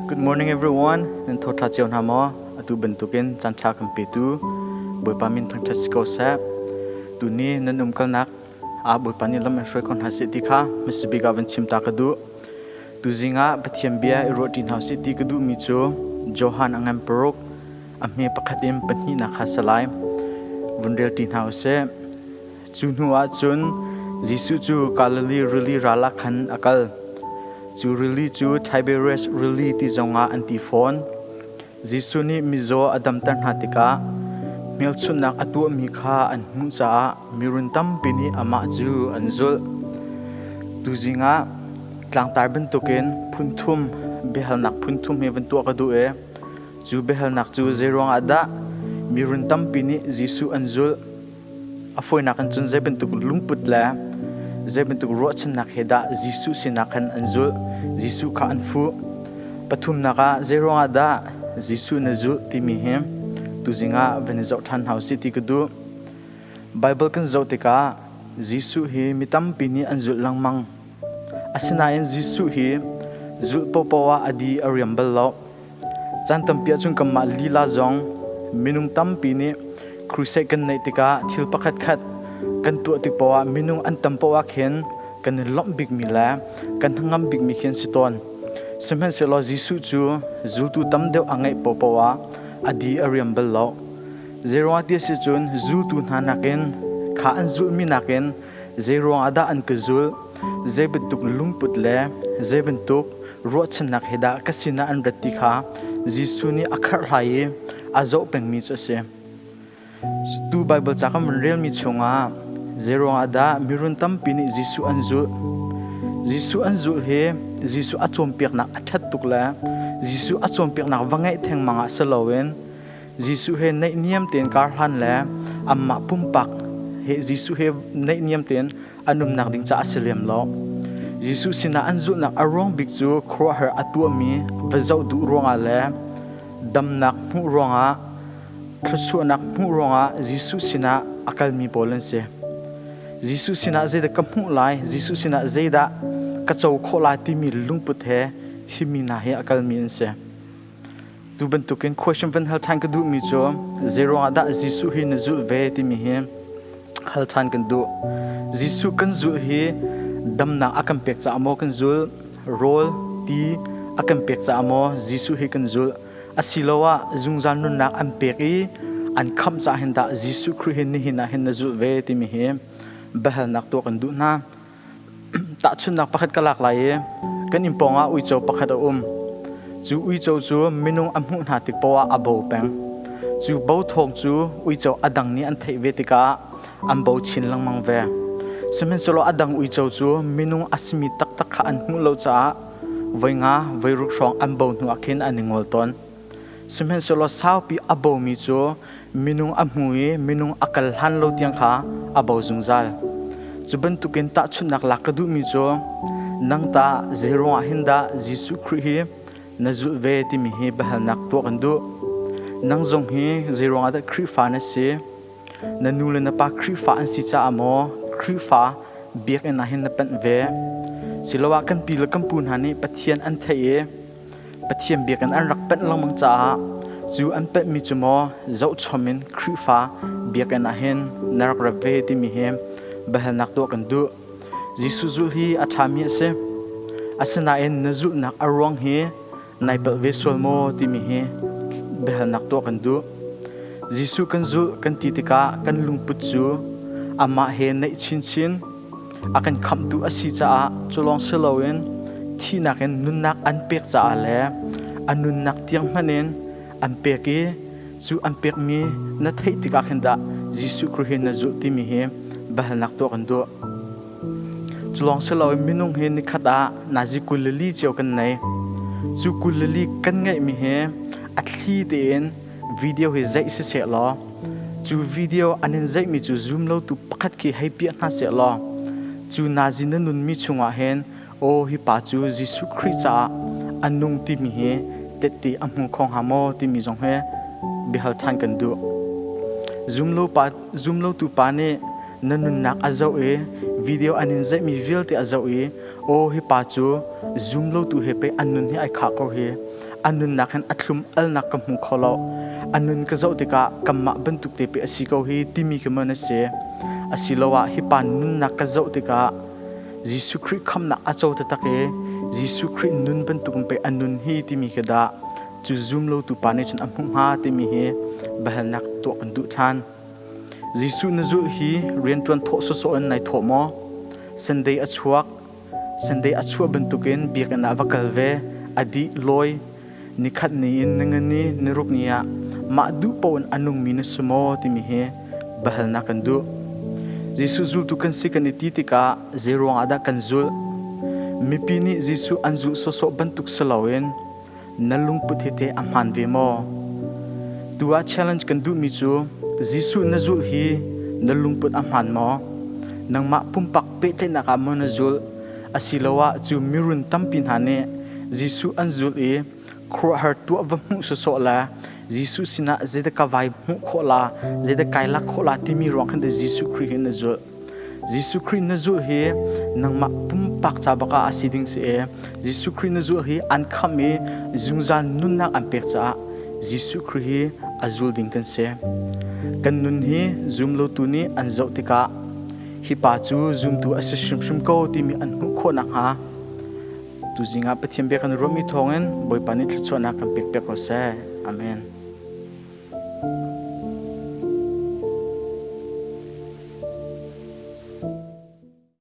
Good morning everyone. Nan tho tha cio hna maw? Atu bantukin caan tha kan petu Bawipa min thangthat si ko seh. Tuni nan umkalnak ah Bawipa nih lam in hruai ko hna seh ti kha hmasabik ah van chim ta ka duh. Tuzing ah Pathian bia i ruahṭi hna usih ti ka duhmi cu Johan a ngan paruk a hme pakhat in pahnihnak kha si lai. Vun relṭi hna usih. Cu hnu ah cun Jesuh cu Galilee rili ral ah khan a kal. Cu rili cu Tiberias rili ti zongah an ti fawn. Jesuh nih mizaw a damter hna tikah hmelchunhnak a tuahmi kha an hmuh caah mirun tampi nih amah cu an zulh. Tuzing ah tlangtar bantukin phunthum biahalnak phunthum hi van tuah ka duh i cu biahalnak cu zeiruang ah dah mirun tampi nih Jesuh an zulh? A fawinak in cun zei bantuk lungput le zei bantuk ruahchannak he dah Jesuh sinah khan an zulh, Jesuh kha an fuh. Pathumnak ah zeiruangah dah Jesuh na zulh timi hi tuzing ah van i zoh ṭhan hna usih ti ka duh. Baibal kan zoh tikah Jesuh hi mi tampi nih an zulh lengmang. Asinain Jesuh hi zulh paohpaoh ah a di a riam bal lo. Caan tampi ahcun kanmah lila zong minung tampi nih crusade kan neih tikah thil pakhatkhat kan tuah tik paoh ah minung an tam paoh ah khin kan i lawmh bikmi le kan hnangam bikmi khi an si tawn. Sihmanhsehlaw Jesuh cu zultu tam deuh a ngeih paohpaoh ah a di a riam bal lo. Zeiruangah ti a si cun zultu hna nakin kha an zulhmi nakin zeiruang ah dah an ka zulh, zei bantuk lungput le zei bantuk ruahchannak he dah ka sinah an rat ti kha Jesuh nih a kherhhlai i a zoh pengmi cu a si. Tu Baibal ca kan vun relmi chungah zeiruangah dah mirun tampi nih Jesuh an zulh? Jesuh an zulh hi Jesuh a cawnpiaknak a ṭhat tuk le Jesuh a cawnpiaknak va ngaih thengmang ah si loin Jesuh he naihniam tein karhlan le amah pumpak he Jesuh he naihniam tein an umnak ding caah a si lem lo. Jesuh sinah an zulhnak a ruang bik cu khuaruahhar a tuahmi va zoh duh ruangah le damnak hmuh ruangah thluachuahnak hmuh ruangah Jesuh sinah a kalmi pawl an si. Jesuh sinah zeidah ka hmuh lai, Jesuh sinah zeidah ka co khawh lai timi lungput he hi mi hna hi a kalmi an si. Tu bantukin question van hal ṭhan ka duhmi cu zeiruangah dah Jesuh hi na zulh ve timi hi hal ṭhan kan duh. Jesuh kan zulh hi damnak a kan pek caah maw kan zulh, rawl, ti a kan pek caah maw Jesuh hi kan zulh, asiloah zungzal nunnak an pek i an khamh caah hin dah Jesuh Khrih hi nihin ah hin na zulh ve timi hi biahalnak tuah kan duh hna. Tahchunhnak pakhat ka lak lai i kan inn pawngah uico pakhat a um. Cu uico cu minung a hmuh hna tik paoh ah a bo peng. Cu bo thawng cu uico a dang nih an theih ve tikah an bo chin lengmang ve. Sihmanhsehlaw a dang uico cu minung a simi taktak kha an hmuh lo caah voi nga, voi ruk hrawng an bo hnu ah khin an i ngol tawn. Sihmanhsehlaw saupi a bomi cu minung a hmu i minung a kal hlan lo tiang kha a bo zungzal. Cu bantukin tahchunhnak lak ka duhmi cu nang tah zeiruangah hin dah Jesuh Khrih hi na zulh ve timi hi biahalnak tuah kan duh. Nang zong hi zeiruangah dah Khrihfa na si? Na nu le na pa Khrihfa an si caah maw Khrihfa biakinn ah hin na panh ve? Siloah kan pi le kan pu hna nih Pathian an theih i Pathian biakinn an rak panh lengmang caah cu an panhmi cu maw zohchom in Khrihfa biakinn ah hin na rak rap ve timi hi biahalnak tuah kan duh. Jesuh zulh hi a ṭhami a si. Asinain na zulhnak a ruang hi nai palh ve sual maw timi hi biahalnak tuah kan duh. Jesuh kan zulh kan ti tikah kan lungput cu amah he naih chinchin a kan khamhtu a si caah cu lawng si loin thihnak in nunnak an pek caah le a nunnak tiang hmanh in an pek i cu an pekmi na theih tikah khin dah Jesuh Khrih hi na zulh timi hi biahalnak tuah kan duh. Cu lawng si loin minung hi nikhat ah nazi 24 cio kan nei. Cu 24 kan ngeihmi hi a thli tein video hi zeih siseh law cu video an in zeihmi cu zum lotu pakhat khi hei piah hna seh law cu nazi na nunmi chungah hin aw hi pa cu Jesuh Khrih caah a nung timi hi tette a hmu kho hnga maw timi zong hi biahal ṭhan kan duh. Zum lotu pa nih na nunnak a zoh i video an in zeihmi vialte a zoh i aw hi pa cu zum lotu he pei an nun hi ai khah ko hi. A nunnak hin a thlum alnak ka hmu kho lo. A nun ka zoh tikah kanmah bantuk te pe a si ko hi timi ka man a si. Asiloah hi pa nunnak ka zoh tikah Jesuh Khrih khamnak a co taktak i Jesuh Khrih nun bantuk in pei a nun hi timi khi dah cu zum lotu pa nih cun a hmuh hnga timi hi biahalnak tuah kan duh ṭhan. Jesuh na zulh hi rianṭuan thawh sawsawh in nai thawh maw? Sunday a chuak, Sunday a chuah bantukin biakinn ah va kal ve, a dih lawi, nikhat ni in ningani niruk ni ah mah duh paoh in a nungmi na si maw timi hi biahalnak kan duh. Jesuh zultu kan si kan i ti tikah zei ruangah dah kan zulh? Mipi nih Jesuh an zulh sawsawh bantuk si loin na lungput hi teh a hmaan ve maw? Tu ah challenge kan duhmi cu Jesuh na zulh hi na lungput a hmaan maw? Nangmah pumpak pehtlaihnak ah maw na zulh? Asiloah cu mirun tampi hna nih Jesuh an zulh i khuaruahhar tuah va hmuh sawsawh le Jesuh sinah zeidah ka vai hmuh khawh la, zeidah kai lak khawh la timi ruang khan Jesuh Khrih hi na zulh. Jesuh Khrih na zulh hi nangmah pumpak ca bak ah a si ding si i Jesuh Khrih na zulh hi an khamh i zungzal nunnak an pek caah Jesuh Khrih hi a zul ding kan si. Kan nun hi zumlotu nih an zoh tikah hi pa cu zumtu a si hrimhrim ko timi an hmuh khawh nakhnga tuzing ah Pathian bia kan ruahmi thawngin Bawipa nih thluachuahnak kan pek piak ko seh. Amen.